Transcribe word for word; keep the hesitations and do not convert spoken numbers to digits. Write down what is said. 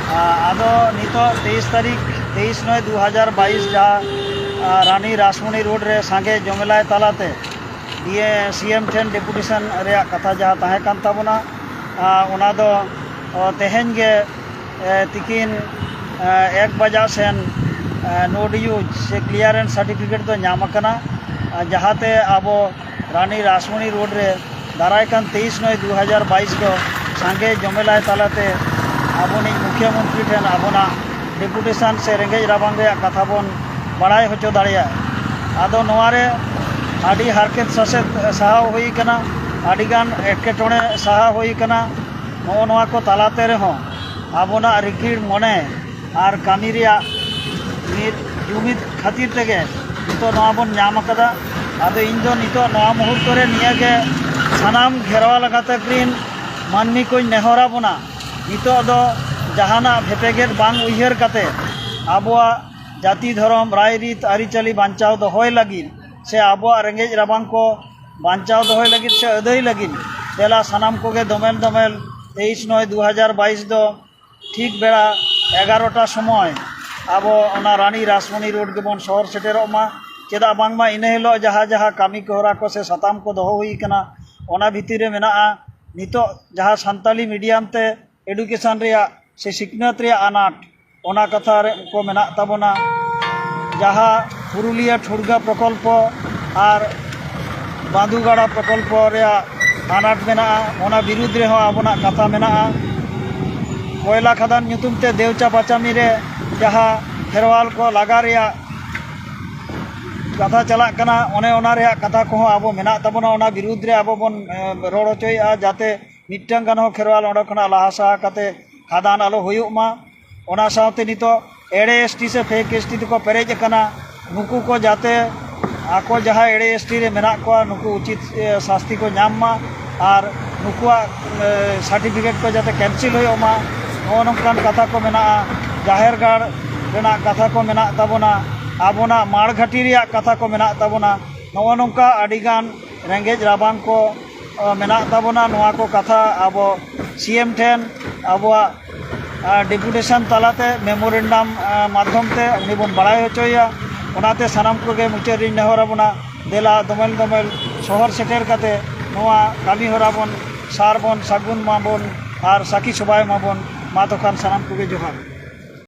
ᱟᱫᱚ ᱱᱤᱛᱚᱜ ᱛᱮᱭᱤᱥ ᱛᱟᱹᱨᱤᱠᱷ, ᱛᱮᱭᱤᱥ ᱱᱚᱭ ᱫᱩ ᱦᱟᱡᱟᱨ ᱵᱟᱭᱤᱥ, ᱡᱟᱦᱟᱸ ᱨᱟᱱᱤ ᱨᱟᱥᱢᱚᱱᱤ ᱨᱳᱰ ᱨᱮ ᱥᱟᱸᱜᱮ ᱡᱚᱢᱮᱞᱟᱭ ᱛᱟᱞᱟᱛᱮ ᱰᱤ ᱮ ᱥᱤ ᱮᱢ ᱴᱷᱮᱱ ᱰᱮᱯᱩᱴᱮᱥᱚᱱ ᱨᱮᱭᱟᱜ ᱠᱟᱛᱷᱟ ᱡᱟᱦᱟᱸ ᱛᱟᱦᱮᱸ ᱠᱟᱱ ᱛᱟᱵᱚᱱᱟ, ᱚᱱᱟ ᱫᱚ ᱛᱮᱦᱮᱧ ᱜᱮ ᱛᱤᱠᱤᱱ ᱮᱠ ᱵᱟᱡᱟᱜ ᱥᱮᱱ ᱱᱳ ᱰᱤᱭᱩᱡᱽ ᱥᱮ ᱠᱞᱤᱭᱟᱨᱮᱱᱥ ᱥᱟᱨᱴᱤᱯᱷᱤᱠᱮᱴ ᱫᱚ ᱧᱟᱢ ᱟᱠᱟᱱᱟ, ᱡᱟᱦᱟᱸᱛᱮ ᱟᱵᱚ ᱨᱟᱱᱤ ᱨᱟᱥᱢᱚᱱᱤ ᱨᱳᱰ ᱨᱮ ᱫᱟᱨᱟᱭ ᱠᱟᱱ ᱛᱮᱭᱤᱥ ᱱᱚᱭ ᱫᱩ ᱦᱟᱡᱟᱨ ᱵᱟᱭᱤᱥ ᱫᱚ ᱥᱟᱸᱜᱮ ᱡᱚᱢᱮᱞᱟᱭ ᱛᱟᱞᱟᱛᱮ ᱟᱵᱚᱱᱤᱡ ᱢᱩᱠᱷᱭᱟᱹ ᱢᱚᱱᱛᱨᱤ ᱴᱷᱮᱱ ᱟᱵᱚᱱᱟᱜ ᱰᱮᱯᱩᱴᱮᱥᱚᱱ ᱥᱮ ᱨᱮᱸᱜᱮᱡ ᱨᱟᱵᱟᱝ ᱨᱮᱭᱟᱜ ᱠᱟᱛᱷᱟ ᱵᱚᱱ ᱵᱟᱲᱟᱭ ᱦᱚᱪᱚ ᱫᱟᱲᱮᱭᱟᱜᱼᱟ᱾ ᱟᱫᱚ ᱱᱚᱣᱟ ᱨᱮ ᱟᱹᱰᱤ ᱦᱟᱨᱠᱮᱛ ᱥᱟᱥᱮᱛ ᱥᱟᱦᱟᱣ ᱦᱩᱭ ᱟᱠᱟᱱᱟ, ᱟᱹᱰᱤᱜᱟᱱ ᱮᱴᱠᱮᱴᱚᱬᱮ ᱥᱟᱦᱟᱣ ᱦᱩᱭ ᱟᱠᱟᱱᱟ᱾ ᱱᱚᱜᱼᱚ ᱱᱚᱣᱟ ᱠᱚ ᱛᱟᱞᱟᱛᱮ ᱨᱮᱦᱚᱸ ᱟᱵᱚᱱᱟᱜ ᱨᱤᱠᱤᱲ ᱢᱚᱱᱮ ᱟᱨ ᱠᱟᱹᱢᱤ ᱨᱮᱭᱟᱜ ᱢᱤᱫ ᱡᱩᱢᱤᱫ ᱠᱷᱟᱹᱛᱤᱨ ᱛᱮᱜᱮ ᱱᱤᱛᱚᱜ ᱱᱚᱣᱟ ᱵᱚᱱ ᱧᱟᱢ ᱟᱠᱟᱫᱟ᱾ ᱟᱫᱚ ᱤᱧ ᱫᱚ ᱱᱤᱛᱚᱜ ᱱᱚᱣᱟ ᱢᱩᱦᱩᱨᱛᱚ ᱨᱮ ᱱᱤᱭᱟᱹ ᱜᱮ ᱥᱟᱱᱟᱢ ᱜᱷᱮᱨᱣᱟᱞ ᱜᱟᱛᱟᱠ ᱨᱤᱱ ᱢᱟᱹᱱᱢᱤ ᱠᱚᱧ ᱱᱮᱦᱚᱨ ᱟᱵᱚᱱᱟ, ᱱᱤᱛᱚᱜ ᱫᱚ ᱡᱟᱦᱟᱱᱟᱜ ᱵᱷᱮᱯᱮᱜᱮᱫ ᱵᱟᱝ ᱩᱭᱦᱟᱹᱨ ᱠᱟᱛᱮ ᱟᱵᱚᱣᱟᱜ ᱡᱟᱹᱛᱤ ᱫᱷᱚᱨᱚᱢ ᱨᱟᱭᱨᱤᱛ ᱟᱹᱨᱤᱪᱟᱹᱞᱤ ᱵᱟᱧᱪᱟᱣ ᱫᱚᱦᱚᱭ ᱞᱟᱹᱜᱤᱫ ᱥᱮ ᱟᱵᱚᱣᱟᱜ ᱨᱮᱸᱜᱮᱡ ᱨᱟᱵᱟᱝ ᱠᱚ ᱵᱟᱧᱪᱟᱣ ᱫᱚᱦᱚᱭ ᱞᱟᱹᱜᱤᱫ ᱥᱮ ᱟᱹᱫᱟᱹᱭ ᱞᱟᱹᱜᱤᱫ ᱫᱮᱞᱟ ᱥᱟᱱᱟᱢ ᱠᱚᱜᱮ ᱫᱚᱢᱮᱞ ᱫᱚᱢᱮᱞ ᱛᱮᱭᱤᱥ ᱱᱚᱭ ᱫᱩ ᱦᱟᱡᱟᱨ ᱵᱟᱭᱤᱥ ᱫᱚ ᱴᱷᱤᱠ ᱵᱮᱲᱟ ᱮᱜᱟᱨᱚᱴᱟ ᱥᱚᱢᱚᱭ ᱟᱵᱚ ᱚᱱᱟ ᱨᱟᱱᱤ ᱨᱟᱥᱢᱚᱱᱤ ᱨᱳᱰ ᱜᱮᱵᱚᱱ ᱥᱚᱦᱚᱨ ᱥᱮᱴᱮᱨᱚᱜ ᱢᱟ᱾ ᱪᱮᱫᱟᱜ ᱵᱟᱝᱢᱟ ᱤᱱᱟᱹ ᱦᱤᱞᱳᱜ ᱡᱟᱦᱟᱸ ᱡᱟᱦᱟᱸ ᱠᱟᱹᱢᱤ ᱠᱚ ᱦᱚᱨᱟ ᱠᱚ ᱥᱮ ᱥᱟᱛᱟᱢ ᱠᱚ ᱫᱚᱦᱚ ᱦᱩᱭ ᱠᱟᱱᱟ, ᱚᱱᱟ ᱵᱷᱤᱛᱤᱨ ᱨᱮ ᱢᱮᱱᱟᱜᱼᱟ ᱱᱤᱛᱚᱜ ᱡᱟᱦᱟᱸ ᱥᱟᱱᱛᱟᱞᱤ ᱢᱤᱰᱤᱭᱟᱢ ᱛᱮ ᱮᱰᱩᱠᱮᱥᱚᱱ ᱨᱮᱭᱟᱜ ᱥᱮ ᱥᱤᱠᱷᱱᱟᱹᱛ ᱨᱮᱭᱟᱜ ᱟᱱᱟᱴ, ᱚᱱᱟ ᱠᱟᱛᱷᱟ ᱨᱮ ᱠᱚ ᱢᱮᱱᱟᱜ ᱛᱟᱵᱚᱱᱟ᱾ ᱡᱟᱦᱟᱸ ᱯᱩᱨᱩᱞᱤᱭᱟᱹ ᱴᱷᱩᱲᱜᱟ ᱯᱨᱚᱠᱚᱞᱯᱚ ᱟᱨ ᱵᱟᱸᱫᱩᱜᱟᱲᱟ ᱯᱨᱚᱠᱚᱞᱯᱚ ᱨᱮᱭᱟᱜ ᱟᱱᱟᱴ ᱢᱮᱱᱟᱜᱼᱟ, ᱚᱱᱟ ᱵᱤᱨᱩᱫᱽ ᱨᱮᱦᱚᱸ ᱟᱵᱚᱱᱟᱜ ᱠᱟᱛᱷᱟ ᱢᱮᱱᱟᱜᱼᱟ᱾ ᱠᱚᱭᱞᱟ ᱠᱷᱟᱫᱟᱱ ᱧᱩᱛᱩᱢ ᱛᱮ ᱫᱮᱣᱪᱟ ᱯᱟᱪᱟᱢᱤ ᱨᱮ ᱡᱟᱦᱟᱸ ᱠᱷᱮᱨᱣᱟᱞ ᱠᱚ ᱞᱟᱜᱟ ᱨᱮᱭᱟᱜ ᱠᱟᱛᱷᱟ ᱪᱟᱞᱟᱜ ᱠᱟᱱᱟ, ᱚᱱᱮ ᱚᱱᱟ ᱨᱮᱭᱟᱜ ᱠᱟᱛᱷᱟ ᱠᱚᱦᱚᱸ ᱟᱵᱚ ᱢᱮᱱᱟᱜ ᱛᱟᱵᱚᱱᱟ᱾ ᱚᱱᱟ ᱵᱤᱨᱩᱫᱽ ᱨᱮ ᱟᱵᱚ ᱵᱚᱱ, ᱮ, ᱨᱚᱲ ᱦᱚᱪᱚᱭᱮᱫᱼᱟ, ᱡᱟᱛᱮ ᱢᱤᱫᱴᱟᱝ ᱜᱟᱱ ᱦᱚᱸ ᱠᱷᱮᱨᱣᱟᱞ ᱚᱸᱰᱮ ᱠᱷᱚᱱᱟᱜ ᱞᱟᱦᱟ ᱥᱟᱦᱟ ᱠᱟᱛᱮ ᱠᱷᱟᱫᱟᱱ ᱟᱞᱚ ᱦᱩᱭᱩᱜ ᱢᱟ᱾ ᱚᱱᱟ ᱥᱟᱶᱛᱮ ᱱᱤᱛᱚᱜ ᱮᱲᱮ ᱮᱥ ᱴᱤ ᱥᱮ ᱯᱷᱮᱠ ᱮᱥ ᱴᱤ ᱛᱮᱠᱚ ᱯᱮᱨᱮᱡ ᱟᱠᱟᱱᱟ, ᱱᱩᱠᱩ ᱠᱚ ᱡᱟᱛᱮ ᱟᱠᱚ ᱡᱟᱦᱟᱸ ᱮᱲᱮ ᱮᱥ ᱴᱤ ᱨᱮ ᱢᱮᱱᱟᱜ ᱠᱚᱣᱟ, ᱱᱩᱠᱩ ᱩᱪᱤᱛ, ᱮ, ᱥᱟᱥᱛᱤ ᱠᱚ ᱧᱟᱢ ᱢᱟ ᱟᱨ ᱱᱩᱠᱩᱣᱟᱜ, ᱮ, ᱥᱟᱨᱴᱤᱯᱷᱤᱠᱮᱴ ᱠᱚ ᱡᱟᱛᱮ ᱠᱮᱱᱥᱮᱞ ᱦᱩᱭᱩᱜ ᱢᱟ᱾ ᱱᱚᱜᱼᱚ ᱱᱚᱝᱠᱟᱱ ᱠᱟᱛᱷᱟ ᱠᱚ ᱢᱮᱱᱟᱜᱼᱟ᱾ ᱡᱟᱦᱮᱨ ᱜᱟᱲ ᱨᱮᱱᱟᱜ ᱠᱟᱛᱷᱟ ᱠᱚ ᱢᱮᱱᱟᱜ ᱛᱟᱵᱚᱱᱟ, ᱟᱵᱚᱱᱟᱜ ᱢᱟᱲᱜᱷᱟᱴᱤ ᱨᱮᱭᱟᱜ ᱠᱟᱛᱷᱟ ᱠᱚ ᱢᱮᱱᱟᱜ ᱛᱟᱵᱚᱱᱟ᱾ ᱱᱚᱜᱼᱚ ᱱᱚᱝᱠᱟ ᱟᱹᱰᱤᱜᱟᱱ ᱨᱮᱸᱜᱮᱡ ᱨᱟᱵᱟᱝ ᱠᱚ, ᱮ, ᱢᱮᱱᱟᱜ ᱛᱟᱵᱚᱱᱟ᱾ ᱱᱚᱣᱟ ᱠᱚ ᱠᱟᱛᱷᱟ ᱟᱵᱚ ᱥᱤ ᱮᱢ ᱴᱷᱮᱱ ᱟᱵᱚᱣᱟᱜ ᱰᱮᱯᱩᱴᱮᱥᱚᱱ ᱛᱟᱞᱟᱛᱮ, ᱢᱮᱢᱳᱨᱮᱱᱰᱟᱢ ᱢᱟᱫᱽᱫᱷᱚᱢ ᱛᱮ ᱩᱱᱤ ᱵᱚᱱ ᱵᱟᱲᱟᱭ ᱦᱚᱪᱚᱭᱮᱭᱟ᱾ ᱚᱱᱟᱛᱮ ᱥᱟᱱᱟᱢ ᱠᱚᱜᱮ ᱢᱩᱪᱟᱹᱫ ᱨᱤᱧ ᱱᱮᱦᱚᱨ ᱟᱵᱚᱱᱟ, ᱫᱮᱞᱟ ᱫᱚᱢᱮᱞ ᱫᱚᱢᱮᱞ ᱥᱚᱦᱚᱨ ᱥᱮᱴᱮᱨ ᱠᱟᱛᱮ ᱱᱚᱣᱟ ᱠᱟᱹᱢᱤ ᱦᱚᱨᱟ ᱵᱚᱱ ᱥᱟᱨ ᱵᱚᱱ ᱥᱟᱹᱜᱩᱱ ᱢᱟᱵᱚᱱ ᱟᱨ ᱥᱟᱹᱠᱷᱤ ᱥᱚᱵᱷᱟᱭ ᱢᱟᱵᱚᱱ᱾ ᱢᱟ ᱛᱚᱠᱷᱟᱱ ᱥᱟᱱᱟᱢ ᱠᱚᱜᱮ ᱡᱚᱦᱟᱨ᱾